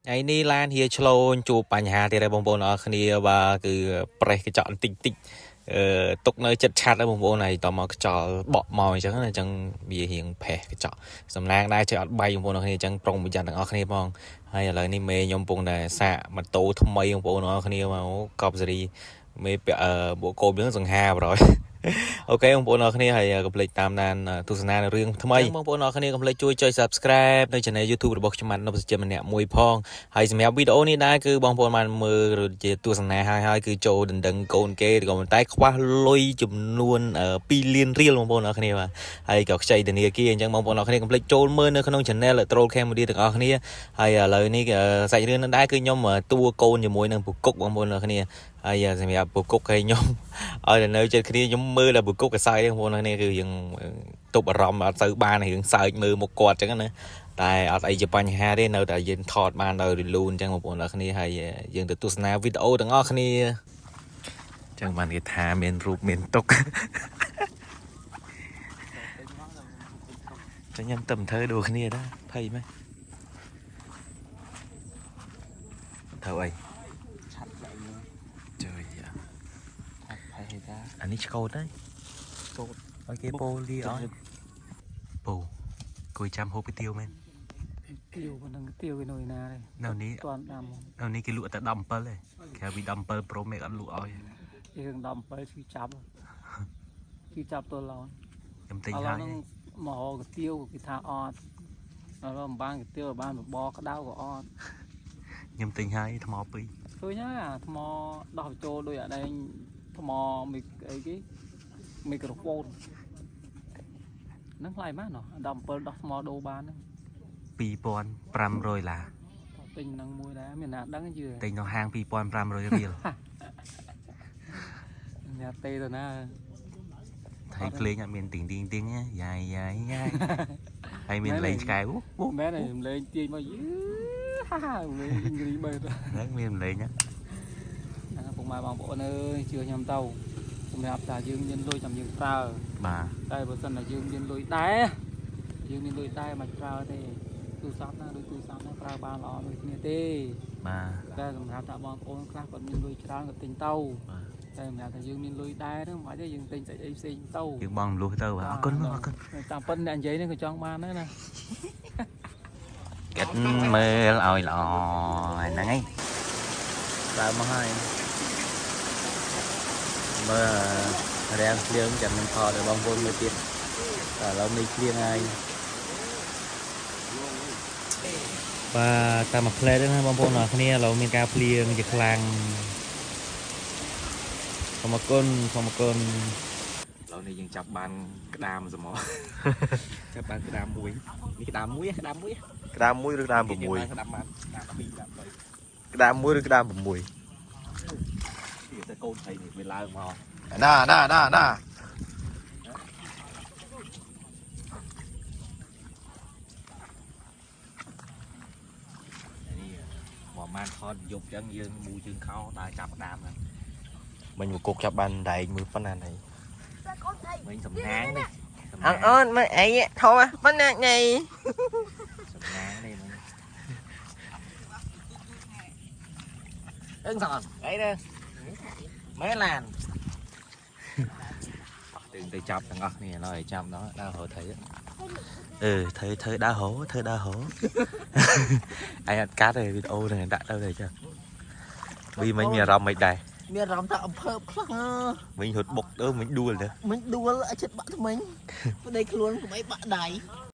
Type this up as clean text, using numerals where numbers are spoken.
ថ្ងៃនេះឡានហៀឆ្លូនជួបបញ្ហាទៀតហើយបងប្អូនអរគ្នាបាទគឺប្រេះកញ្ចក់បន្តិចតិចអឺទុកនៅចិត្តឆាត់ហើយបងប្អូនហើយតមកខ្យល់បក់មកអញ្ចឹងណាអញ្ចឹងវារៀងប្រេះកញ្ចក់សំណាងដែរចេះអត់បែកបងប្អូនអរគ្នាអញ្ចឹងប្រុងប្រយ័ត្នទាំងអស់គ្នាផងហើយឥឡូវនេះមេខ្ញុំកំពុងតែសាកម៉ូតូថ្មីបងប្អូនអរគ្នាមកកប់សេរីមេពាក់អឺបូកូបយើងសង្ហាប្រយ OK បងប្អូនអរគ្នាហើយកុំភ្លេចតាមដានទស្សនានៅរឿងថ្មីបងប្អូនអរគ្នាកុំភ្លេចជួយចុច Subscribe នៅ Channel YouTube របស់ខ្ញុំបាទនុបសុជាម្នាក់មួយផងហើយសម្រាប់វីដេអូនេះដែរគឺបងប្អូនបានមើលឬជាទស្សនាហើយហើយគឺចូលដណ្ដឹងកូនគេឬក៏ប៉ុន្តែខ្វះលុយចំនួន2លានរៀលបងប្អូនអរគ្នាបាទហើយក៏ខ្ចីធនាគារអញ្ចឹងបងប្អូនអរគ្នាកុំភ្លេចចូលមើលនៅក្នុង Channel Troll Cambodia ទាំងអស់គ្នាហើយឥឡូវនេះសាច់រឿងនឹងដែរគឺខ្ញុំតួកូនជាមួយនឹងពុកុកបងប្អូនអរគ្នាហើយសម្រាប់ពុកុកហើយខ្ញុំ ឲ្យតែនៅចិត្តគ្នាខ្ញុំមើលតែបុកុកកសៃបងប្អូននេះគឺយើងទប់អារម្មណ៍អត់សូវបានរឿងសើចមើលមុខគាត់អញ្ចឹងណាតែអត់អីជាបញ្ហាទេនៅតែយើងថតបានដោយរលូនអញ្ចឹងបងប្អូនអរគ្នាហើយយើងទៅទស្សនាវីដេអូទាំងអស់គ្នាអញ្ចឹងបានគេថាមានរូបមានទុកចឹងខ្ញុំទៅមិនធ្វើដូចគ្នាដែរភ័យមែនធ្វើអី ឆាត់ឡើង ជួយ ឆាត់ផេះតា អានេះឆ្កូតហើយ កូត ឲ្យគេពោលីអស់ពូគួយចាំហូបគុយទាវមែន ទៀវប៉ុណ្ណឹងទៀវវានៅឯណាទេ នៅនេះ តាន់ដាំ នៅនេះគេលក់តែ17ទេក្រៅពី17 Pro Max អត់លក់ឲ្យ រឿង17ឈឺចាប់ឈឺចាប់ទល់ឡោន ខ្ញុំទិញហើយ ឥឡូវហ្នឹងមករកទៀវគេថាអត់ឥឡូវមិនបានទៀវបានបបរក្តៅក៏អត់ ខ្ញុំទិញហើយថ្មពីរ ឃើញហើយអាថ្មដោះបញ្ចូលដោយអាដែងថ្មមីអីគេមីក្រូហ្វូនហ្នឹងថ្លៃម៉ាស់ណោះ17ដោះថ្មដូរបានហ្នឹង 2500ឡា ទិញហ្នឹងមួយដែរមានណាដឹងជឿ ទិញនៅហាង2500រៀល អ្នកទេទៅណា ថៃភ្លេងអត់មានទីងទីងទីងយ៉ាយយ៉ាយយ៉ាយហើយមានលេងឆ្កែវវូ មែនហើយលេងទាញមកយឺហាហាលេងអង់គ្លេសបែប ហ្នឹងមានលេង ហ្នឹងពុកម៉ែបងប្អូនអើយជឿខ្ញុំទៅសម្រាប់តែយើងមានលុយចាំយើងប្រើ បាទ តែបើសិនតែយើងមានលុយដែរយើងមានលុយដែរមិនប្រើទេទូរស័ព្ទណាដូចទូរស័ព្ទណាប្រើបានល្អដូចគ្នាទេ បាទ តែសម្រាប់តែបងប្អូនខ្លះគាត់មានលុយច្រើនគាត់ទិញទៅ បាទ តែសម្រាប់តែយើងមានលុយដែរហ្នឹងមិនបាច់ទេយើងទិញស្អីអីផ្សេងទៅ យើងបងមលុះទៅបាទអរគុណអរគុណ តាមពិតអ្នកនិយាយហ្នឹងក៏ចង់បានដែរណា គិតមើលឲ្យល្អហ្នឹងឯង ដើមមកហើយមើលរាំងភ្លៀងចាំនឹងថតឲ្យបងប្អូនមើលទៀតតែឥឡូវនេះភ្លៀងហើយ បាទតាមមួយផ្លែហ្នឹងណាបងប្អូនអរគ្នាឥឡូវមានការភ្លៀងជាខ្លាំងសូមអរគុណសូមអរគុណ ឥឡូវនេះយើងចាប់បានក្តាមសម ចាប់បានក្តាមមួយនេះក្តាមមួយក្តាមមួយ ក្តាមមួយឬក្តាម គេ 6 បានក្តាមបានក្តាម2ក្តាម3 ក្តាមមួយឬក្តាម6 វាទៅកូនថៃនេះវាឡើងមក ណាណាណាណា នេះមកបានថតយប់ចឹងយើងមូជើងខោដើរចាប់ក្តាមហ្នឹង មិញមកគុកចាប់បានដែកមើលប៉ុណ្ណាណៃ មិញសំណាងនេះសំ អ ណាង ងអូនមកអីធំប៉ុណ្ណានេះ សំណាងនេះមិញអឹងសនអីដែរមែនឡានទៅទៅចាប់ទាំងអស់គ្នាឡើយចាប់ដល់ដើររកថៃ អឺធ្វើធ្វើដើរហោធ្វើដើរហោ ឯងអត់កាត់ទេវីដេអូហ្នឹងដាក់ទៅទេចាវីមិញមានអារម្មណ៍មិនដែរ មានអារម្មណ៍ថាអំភើបខ្លាំង មិញរត់បុកទៅមិញដួលទៅ មិញដួលឲ្យចិត្តបាក់ថ្មិញប្តីខ្លួនកុំអីបាក់ដៃ